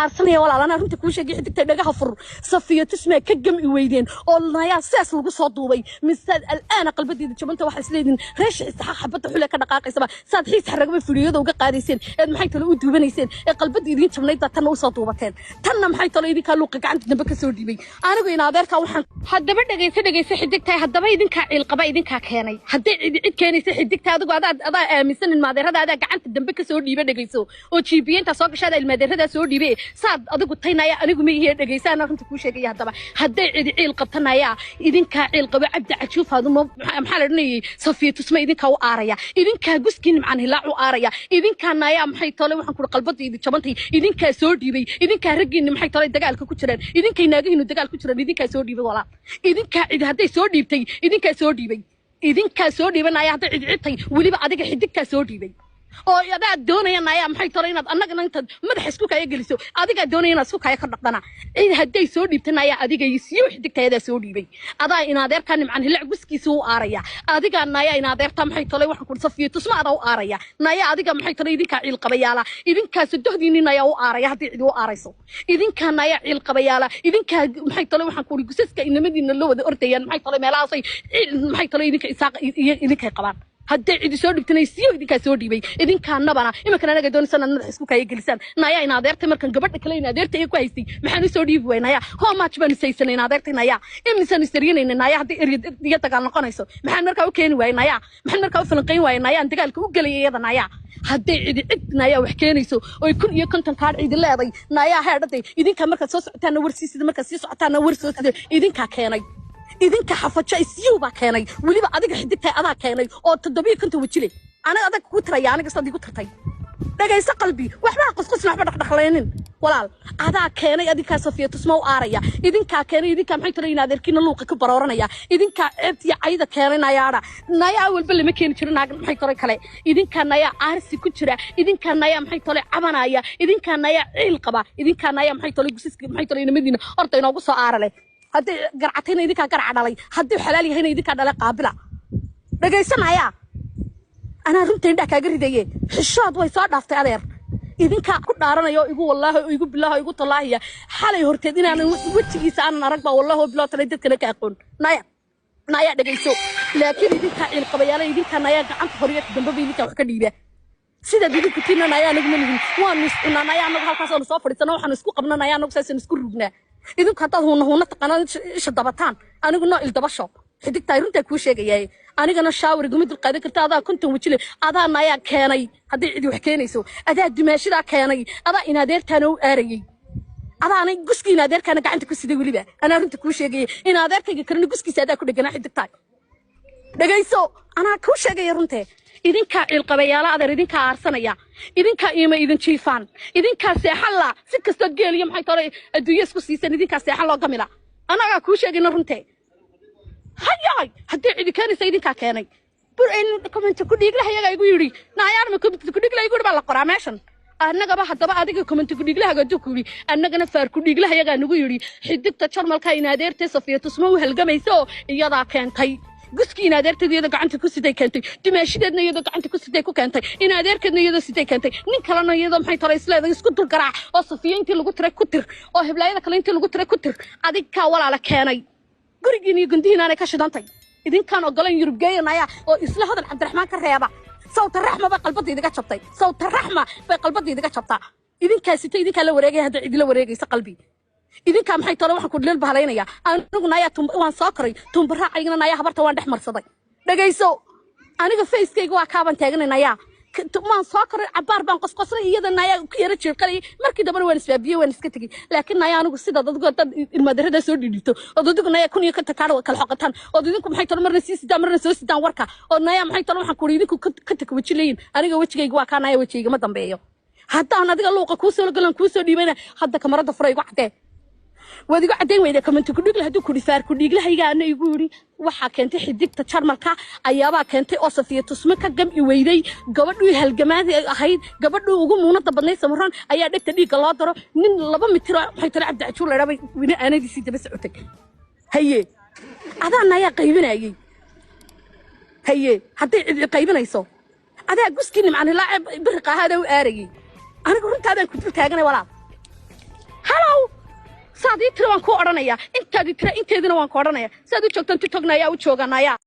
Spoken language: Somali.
Aarsanaya walaal, anaa runta kuu sheegay. Xidigtay dhagaha fur. Safiya Tusmaa ka gami weydeen oo nayaa sidaas lagu soo duubay, misaad al'aana qalbadeeda jabanta. Waxaa isleediin reesha isaxa xabadda xule ka dhaqaaqaysaba saad xiis xaragaba fidhiyada uga qaadayseen eed maxay talo u duubanayseen ee qalbada idiin jabnayd baa tanna usoo duubateen. Tanna maxay talo idinkaa luuqa gacanta dambe ka soo dhiibay. Anigu in adeerkaa waxaan haddaba dhegayso, dhegayso xidigtahay. Haddaba idinkaa ciilqaba, idinkaa keenay. Hadday cidi cid keenaysa xidigta, adigu adaa aaminsan ilmaadeerada adaa gacanta dambe ka soo dhiiba. Dhegayso, oo jiibiyeynta soo gashaada ilmaadeeradaa soo dhiibe saad adigu taynaya. Anigu ma ihe, dhegaysa, anaa runta kuu sheegaya. Haddaba hadday cidi ciil qabtanaya, idinkaa ciil qaba. Cabdi Cajuuf aaduma maxaa la odhanayay? Safiya Tusma idinkaa u aaraya, idinkaa guskii Nimcaan Hilaac u aaraya, idinkaa nayaa maxay tole waxaan kuri qalbada idin jabantay, idinkaa soo dhiibay. Idinkaa raggiinni maxay tole dagaalka ku jiraan, idinkay naagihiinu dagaal ku jiraan, idinkaa soo dhiibay walaal. Idinkaa cidi hadday soo dhiibtay, idinkaa soo dhiibay, idinkaa soo dhiibanaya. Hadday cidi cidtay, weliba adiga xidigtaa soo dhiibay oo adaa doonaya nayaa maxay tole inaad annagana intaad madaxa isku kaya geliso. Adigaa doonaya inaad isku kaya ka dhaqdana. Cid hadday soo dhiibta nayaa, adiga siyo xidigta adaa soo dhiibay. Adaa in adeerkaa Nimcan Hilac guskiisa u aaraya. Adigaa nayaa in adeertaa maxay tole waxaan kuri Safiyo Tusma adaa u aaraya nayaa. Adiga maxay tole idinkaa ciil qabayaala, idinkaa sodohdiinni nayaa u aaraya. Haddii cidi u aarayso, idinkaa nayaa ciil qabayaala, idinkaa maxay tole waxaan kuri gusaska inamadiina loo wada ordayaan maxay tole meelahaasay ciil maxay tole idinka isaaq iyo idinkay qabaan. Hadday cidi soo dhibtanay, siyo idinkaa soo dhiibay, idinkaa nabana. Iminkan anaga doonaysa inaad madaxa isku kaya gelisaan nayaa. In adeertay markan gabadha kale in adeertay ku haystay maxaan usoo dhiibi waay naya? How much baanu saysanay in adeertay naya? Imisaan isaryanayna naya? Haddii erya iyo dagaal noqonayso, maxaan markaa u keeni waayay naya? Maxaan markaa u falanqayn waayay naya aan dagaalka u gelaya iyada naya? Hadday cidi cid naya wax keenayso oy 1050 kaadh cidi leeday naya, heedhaday idinkaa markaad soo socotaana war sii sida, markaad sii socotaana war soo sida. Idinkaa keenay, idinka xafajo isyow baa keenay. Weliba adiga xidigtay adaa keenay oo 57 wajile aniga adag kugu tiraya. Aniga saad igu tirtay, dhagayso qalbi, waxba qusqusna, waxba dhaqdhaqlaynin walaal. Adaa keenay, adinkaa Safiya Tusma u aaraya, idinkaa keenay, idinkaa maxay tira in adeerkiina luuqa ku barooranaya, idinkaa ceebtiyo cayda keenay nayaadha. Nayaa walba lama keeni jirin naag maxay tore kale. Idinkaa nayaa aarsi ku jira, idinkaa nayaa maxay tole cabanaya, idinkaa nayaa ciil qaba, idinkaa nayaa maxay tole gusiska maxay tole inamadiina horta inoogu soo aara leh. Hadday garcatayna idinkaa garca dhalay, haddii xalaal yahayna idinkaa dhalay. Qaabila, dhagaysanayaa, anaa runta indhaha kaaga ridaye. Xishood way soo dhaaftay adeer. Idinkaa ku dhaaranaya oo igu wallaahi oo igu bilaahi oo igu tallaahiya xalay horteed inaanan wejigiisa aanan arag baa wallahi oo bilaa talay dadkana ka aqoon naya. Naya dhagayso, laakiin idinkaa ciilqabayaala, idinkaa nayaa gacanta horiya dambeba idinkaa wax ka dhiiba. Sidaad idinku tiina naya anagu ma nihin. Waanu iscunaa naya anagu, halkaas aanu soo fadhiisana waxaanu isku qabna naya anagu saasanu isku rugnaa. Idinku haddaad huuna huuna taqaanaan isha dabataan, anigu noo ildabasho. Xidigtahay runtaa kuu sheegayaay. Anigana shaawar iguma dulqaadan karta. Adaa 50 wajile, adaa nayaa keenay. Hadday cidi wax keenayso, adaa dumaashidaa keenay, adaa inadeertaana u aarayey, adaanay guskii inadeerkaana gacanta ku siday. Weliba anaa runta kuu sheegayay, inadeerkayga kalena guskiisa adaa ku dheganaa. Xidigtahay dhagayso, anaa kuu sheegaya runtee. Idinkaa ciilqabayaala adeer, idinkaa aarsanaya, idinkaa iima idin jiifaan, idinkaa seexan la. Si kastood geeliyo maxay tole adduunyo isku siisan, idinkaa seexan loo gamila. Annagaa kuu sheegayna runtee. Hayaay, haddii cidi keenaysa, idinkaa keenay. Comment ku dhiiglaha iyagaa igu yidhi naayaarma comment ku dhiiglaha igu yidhi baa la qoraa meeshan annagaba. Haddaba adiga comment ku dhiiglahaga hadduu ku yidhi, annagana faar ku dhiiglaha iyagaa nagu yidhi. Xidigta Jarmalka in adeertee Safiya Tusmo u halgamayso iyadaa keentay. Guskii in adeerteed iyadoo gacanta ku siday keentay, dumaashideedna iyadoo gacanta ku siday ku keentay, in adeerkeedna iyadoo siday keentay, nin kalena iyadoo maxay tore isleedahay isku dul garaac oo Safiya intii lagu tiray ku tir oo heblaayada kale intii lagu tiray ku tir. Adigaa walaala keenay gurigiin iyo gundihiin aanay ka shidantay. Idinkaan ogolayn Yurub geeyanaya oo isla Hodan Cabdiraxmaan ka reeba. Sawta Raxma bay qalbada idiga jabtay, sawta Raxma bay qalbada idiga jabtaa. Idinkaa sita, idinkaa la wareegaya. Hadda cidila wareegaysa qalbi, idinkaa maxay tole waxaan ku dhilil bahalaynaya. Anigu nayaa waan soo koray, tumbaracaygana nayaa habarta waan dhex marsaday. Dhagayso, aniga facekayga waa kaaban taaganay nayaa. Waan soo koray, cabaar baan qosqoslay, iyada nayaa ku yara jiirqalayay. Markii dambena waan isbaabiyey, waan iska tegey. Laakiin nayaa anigu sidaad adigu dad ilmadarada soo dhidhiibto ood adigu nayaa 1050 kaadh kala xoqataan ood idinku maxay tole marna sii sidaan marna soo sidaan warka ood nayaa maxay tole waxaan kuuri idinku ka taka weji leeyin. Aniga wejigayga waa kaa naya, wejigayga ma dambeeyo. Haddaan adiga luuqa kuu soo galan kuu soo dhiibayna, hadda kamarada fura, igu caddee. Waad igu caddayn weyday. Comment ku dhiigle hadduu kudhi, faar ku dhiiglahayga ana igu yidhi waxaa keentay xidigta Jarmalka ayaabaa keentay oo Safiya Tusme ka gam'i weyday. Gabadhii halgamaadii ahayd, gabadhii ugu muunada badnayd Samaroon ayaa dhegta dhiigga loo daro. Nin 2 mitir maxay tiri Cabdi Cajuur la bay wina aanadiisii daba socotay. Haye, adaana ayaa qaybinayay. Haye, hadday cidi qaybinayso, adaa guskii Nimcaan Ilaa biriqa ahaada u aarayay. Anigu runtaadaan ku dul taaganay walaal. Saad ii tiri waan kuu odhanayaa, intaad ii tira inteedina waan ku odhanaya. Saad u joogtaan TikTokna ayaa u jooganaya.